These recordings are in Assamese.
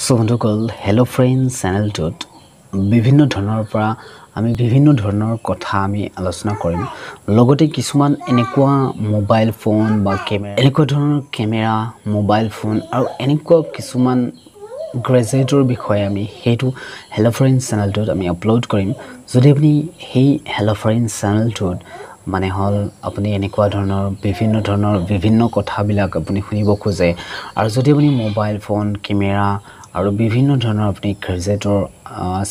চ' বন্ধুসকল, হেল্ল' ফ্ৰেণ্ডছ চেনেলটোত বিভিন্ন ধৰণৰ পৰা আমি বিভিন্ন ধৰণৰ কথা আমি আলোচনা কৰিম। লগতে কিছুমান এনেকুৱা মোবাইল ফোন বা কেমেৰা, এনেকুৱা ধৰণৰ কেমেৰা, মোবাইল ফোন আৰু এনেকুৱা কিছুমান গ্ৰেজুৱেটৰ বিষয়ে আমি সেইটো হেল্ল' ফ্ৰেণ্ডছ চেনেলটোত আমি আপলোড কৰিম। যদি আপুনি সেই হেল্ল' ফ্ৰেণ্ডছ চেনেলটোত মানে হ'ল আপুনি এনেকুৱা ধৰণৰ বিভিন্ন ধৰণৰ বিভিন্ন কথাবিলাক আপুনি শুনিব খোজে আৰু যদি আপুনি মোবাইল ফোন, কেমেৰা আৰু বিভিন্ন ধৰণৰ আপুনি গ্ৰেজুৱেটৰ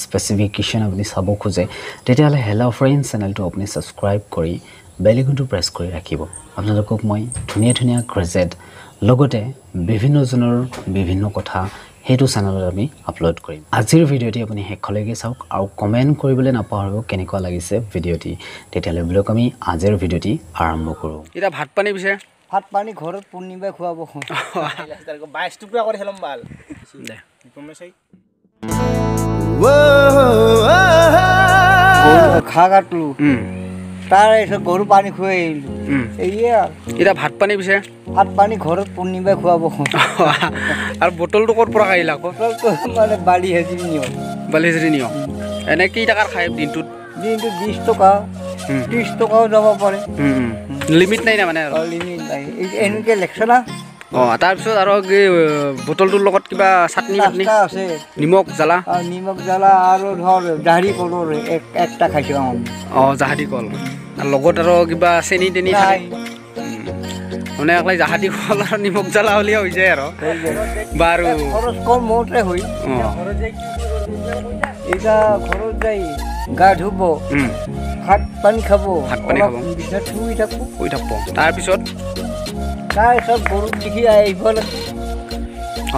স্পেচিফিকেশ্যন আপুনি চাব খোজে, তেতিয়াহ'লে হেল্ল' ফ্ৰেণ্ডছ চেনেলটো আপুনি ছাবস্ক্ৰাইব কৰি বেল আইকনটো প্ৰেছ কৰি ৰাখিব। আপোনালোকক মই ধুনীয়া ধুনীয়া গ্ৰেজুৱেট লগতে বিভিন্নজনৰ বিভিন্ন কথা সেইটো চেনেলত আমি আপলোড কৰিম। আজিৰ ভিডিঅ'টি আপুনি শেষলৈকে চাওক আৰু কমেণ্ট কৰিবলৈ নাপাহৰিব কেনেকুৱা লাগিছে ভিডিঅ'টি। তেতিয়াহ'লে বোলক আমি আজিৰ ভিডিঅ'টি আৰম্ভ কৰোঁ। এতিয়া ভাত পানী পিছে? ভাত পানী ঘৰত পূৰ্ণিমাই খুৱাব। 22 টুকুৰা কৰি খেলম ভাল। ঘাঁহ কাটলো, তাৰপিছত গৰু পানী খুৱাই আহিলো। এইয়ে আৰু। এতিয়া ভাত পানী পিছে? ভাত পানী ঘৰত পূৰ্ণিমাই খুৱাব। আৰু বটলটো ক'ৰ পৰা খাইলা? বটলটো মানে বালি হাজিৰি নিওঁ। বালি হাজিৰি নিওঁ। এনে কেই টকাৰ খায় দিনটোত? দিনটোত 20 টকা, 30 টকাও যাব পাৰে। লিমিট নাই না মানে? আৰু লিমিট নাই, এনেকৈ লেখছে না। অঁ, তাৰপিছত আৰু বটলটোৰ লগত কিবা চাটনি চাটনি আছে? নিমখ জ্বালা? নিমখ জ্বালা আৰু ধৰ জাহাদী কলৰ একটা খাইছোঁ। অঁ, জাহাদী কল আৰু লগত আৰু কিবা চেনি তেনি থাকে মানে একলাই জাহাদী কল আৰু নিমখ জ্বালা হ'লেও হৈ যায় আৰু। বাৰু খৰচ কম হওঁতে হৈ এতিয়া ঘৰত যাই গা ধুব, ভাত পানী খাব, ভাত পানী খাব, বিচনাত শুই থাকোঁ। শুই থাকব। তাৰপিছত? তাৰপিছত গৰুক দেখি আহিব লাগিব।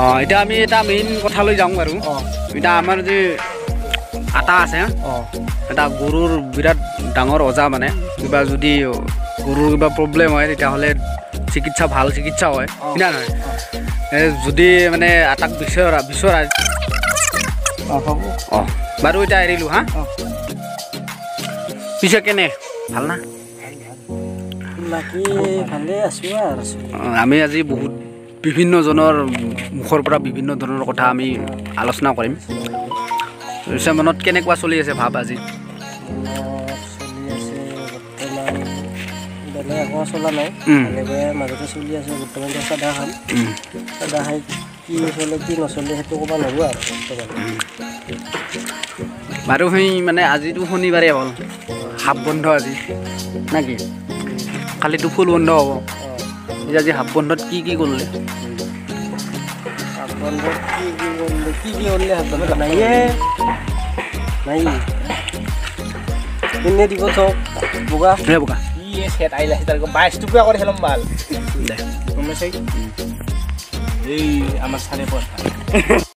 অঁ, এতিয়া আমি এটা মেইন কথালৈ যাওঁ বাৰু। এতিয়া আমাৰ যে আটা আছে, এটা গৰুৰ বিৰাট ডাঙৰ অজা, মানে কিবা যদি গৰুৰ কিবা প্ৰব্লেম হয় তেতিয়াহ'লে চিকিৎসা ভাল চিকিৎসা হয় না নহয়? যদি মানে আটাক বিচৰা বিচৰা। অঁ, বাৰু এতিয়া এৰিলোঁ। হা, পিছে কেনে ভাল না? বাকী ভালে আছোঁ আৰু। আমি আজি বহুত বিভিন্নজনৰ মুখৰ পৰা বিভিন্ন ধৰণৰ কথা আমি আলোচনা কৰিম। পিছে মনত কেনেকুৱা চলি আছে ভাৱ আজি? চলি আছে বৰ্তমান বেলেগ একো চলা নাই, ভালে বেয়া মাজতে চলি আছে। বৰ্তমান চাদা খাম, চাদা খাই কি চলে কি নচলে সেইটো ক'ব নোৱাৰোঁ আৰু বৰ্তমান। বাৰু সেই মানে আজিতো শনিবাৰে হ'ল, হাফ বন্ধ আজি না কি? কালিতো ফুল বন্ধ হ'ব। আজি হাফ বন্ধত কি কি কৰিলে? হাফ বন্ধত কি কি কৰিলে? কি কি কৰিলে হাফ বন্ধত? নাইয়ে নাই এনে দিব থওক বোকা বোকা 22 টুকুৰা কৰি খেলম ভাল। এই আমাৰ চাৰে